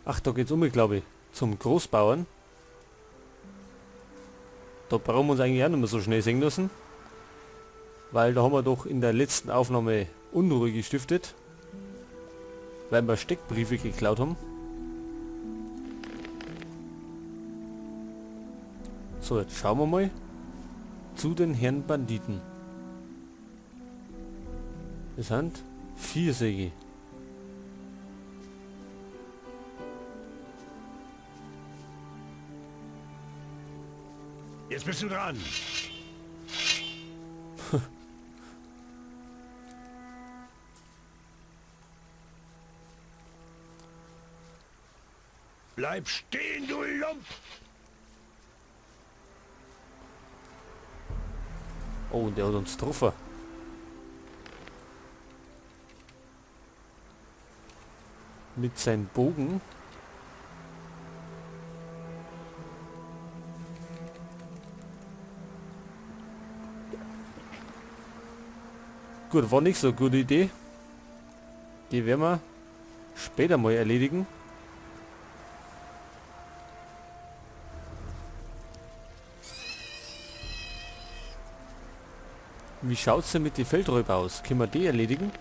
Ach, da geht's um, glaube ich, zum Großbauern. Da brauchen wir uns eigentlich auch nicht mehr so schnell sehen lassen. Weil da haben wir doch in der letzten Aufnahme Unruhe gestiftet. Weil wir Steckbriefe geklaut haben. So, jetzt schauen wir mal zu den Herren Banditen. Es sind 4 Säge. Jetzt bist du dran. Bleib stehen, du Lump! Oh, und der hat uns getroffen. Mit seinem Bogen. Gut, war nicht so eine gute Idee. Die werden wir später mal erledigen. Wie schaut's denn mit den Feldräubern aus? Können wir die erledigen?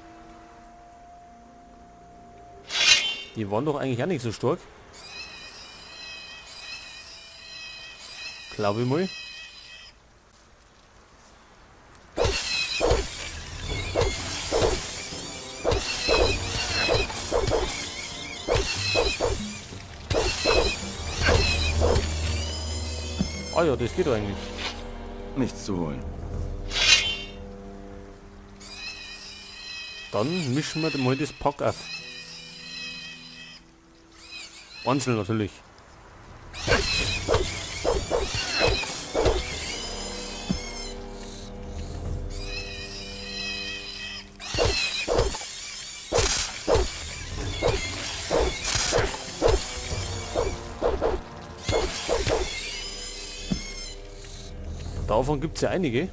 Die waren doch eigentlich auch nicht so stark. Glaube ich mal. Ah ja, das geht eigentlich. Nichts zu holen. Dann mischen wir mal das Pack auf. Einzeln natürlich. Davon gibt's ja einige.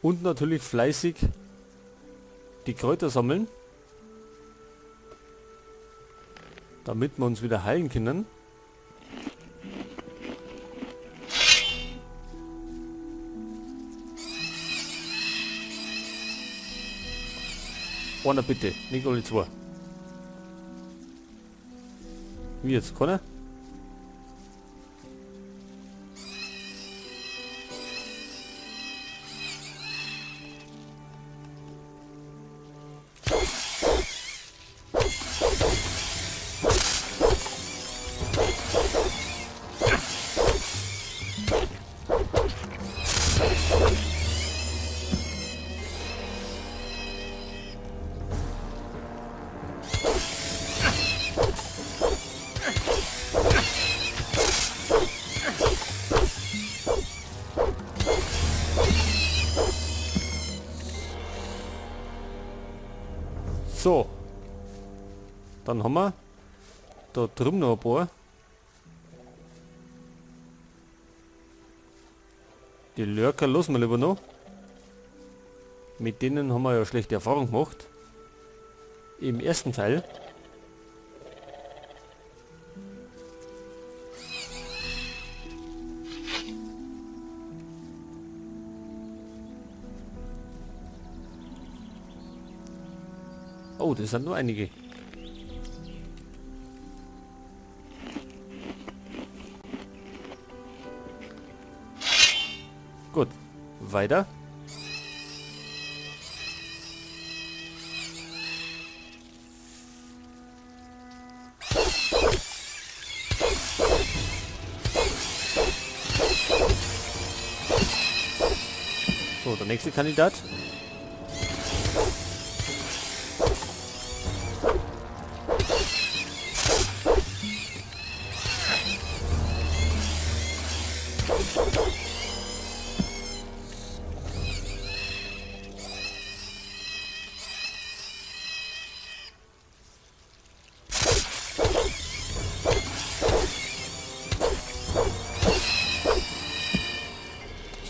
Und natürlich fleißig die Kräuter sammeln, damit wir uns wieder heilen können. Einer bitte, nicht alle zwei. Wie jetzt, keiner? So, dann haben wir da drüben noch ein paar. Die Lurker lassen wir lieber noch. Mit denen haben wir ja schlechte Erfahrung gemacht. Im ersten Teil. Oh, das sind nur einige. Gut, weiter. So, der nächste Kandidat.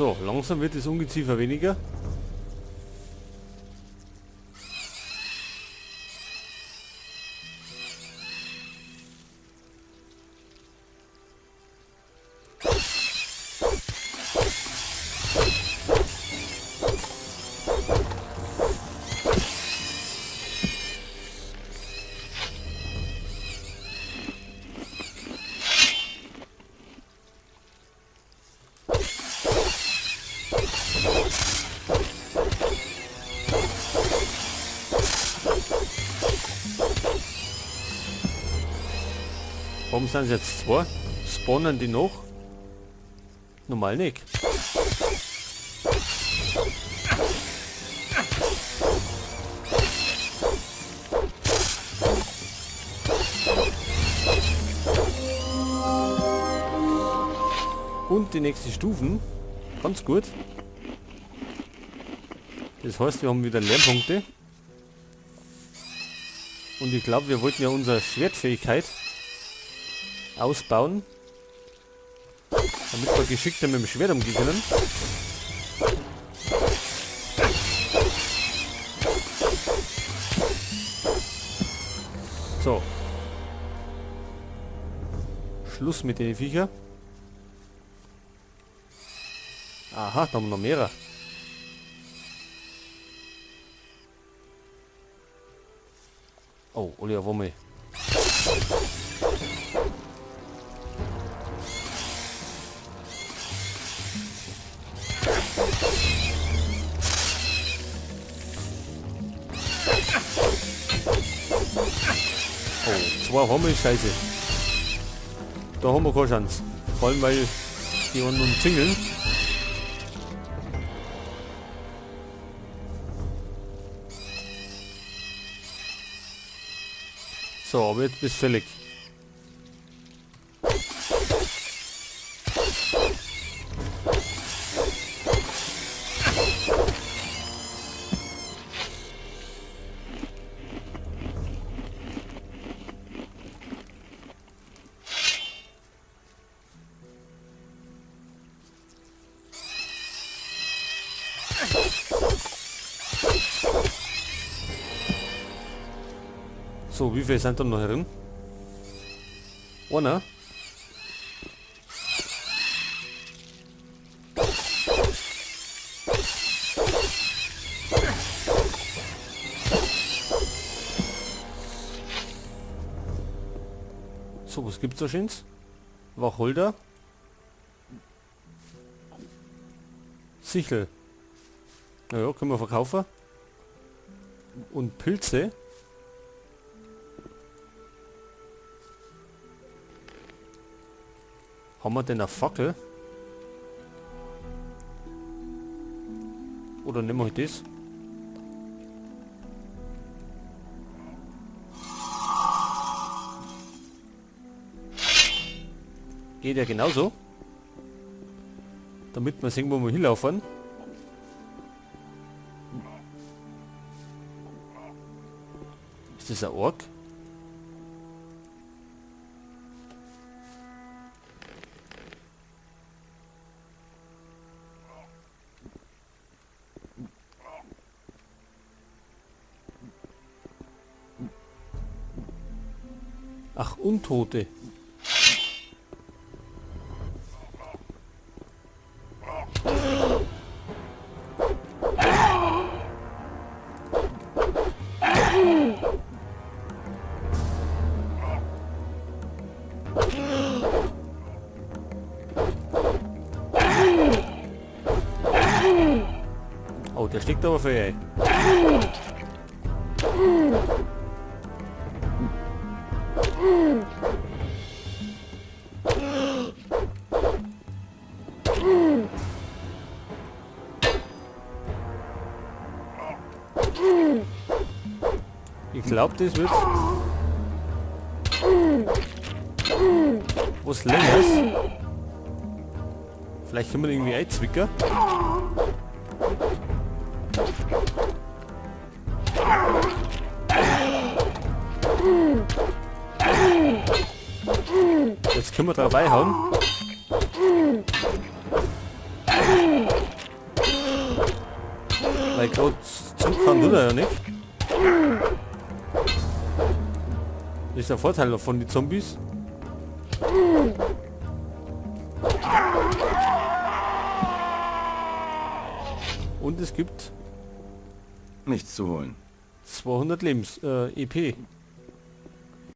So, langsam wird das Ungeziefer weniger. Warum sind es jetzt zwei? Spawnen die noch? Normal nicht. Und die nächsten Stufen. Ganz gut. Das heißt, wir haben wieder Lernpunkte. Und ich glaube, wir wollten ja unsere Schwertfähigkeit ausbauen, damit wir geschickter mit dem Schwert umgehen können. So. Schluss mit den Viecher. Aha, da haben wir noch mehrere. Oh, alle auf einmal. Oh, zwei haben wir, scheiße. Da haben wir keine Chance. Vor allem, weil die anderen umzingeln. So, aber jetzt bist du fällig. So, wie viele sind da noch herin? Einer. So, was gibt's da schöns? Wacholder. Sichel. Naja, können wir verkaufen. Und Pilze. Haben wir denn eine Fackel? Oder nehmen wir das? Geht ja genauso. Damit wir sehen, wo wir hinlaufen. Ist das ein Ork? Ach, Untote. Oh, der steckt aber für ey. Ich glaube, das wird was Längeres. Vielleicht können wir irgendwie einzwicken. Jetzt können wir drauf einhauen. Weil gerade zurück kann tut er ja nicht. Das ist der Vorteil von den Zombies. Und es gibt nichts zu holen. 200 Lebens EP.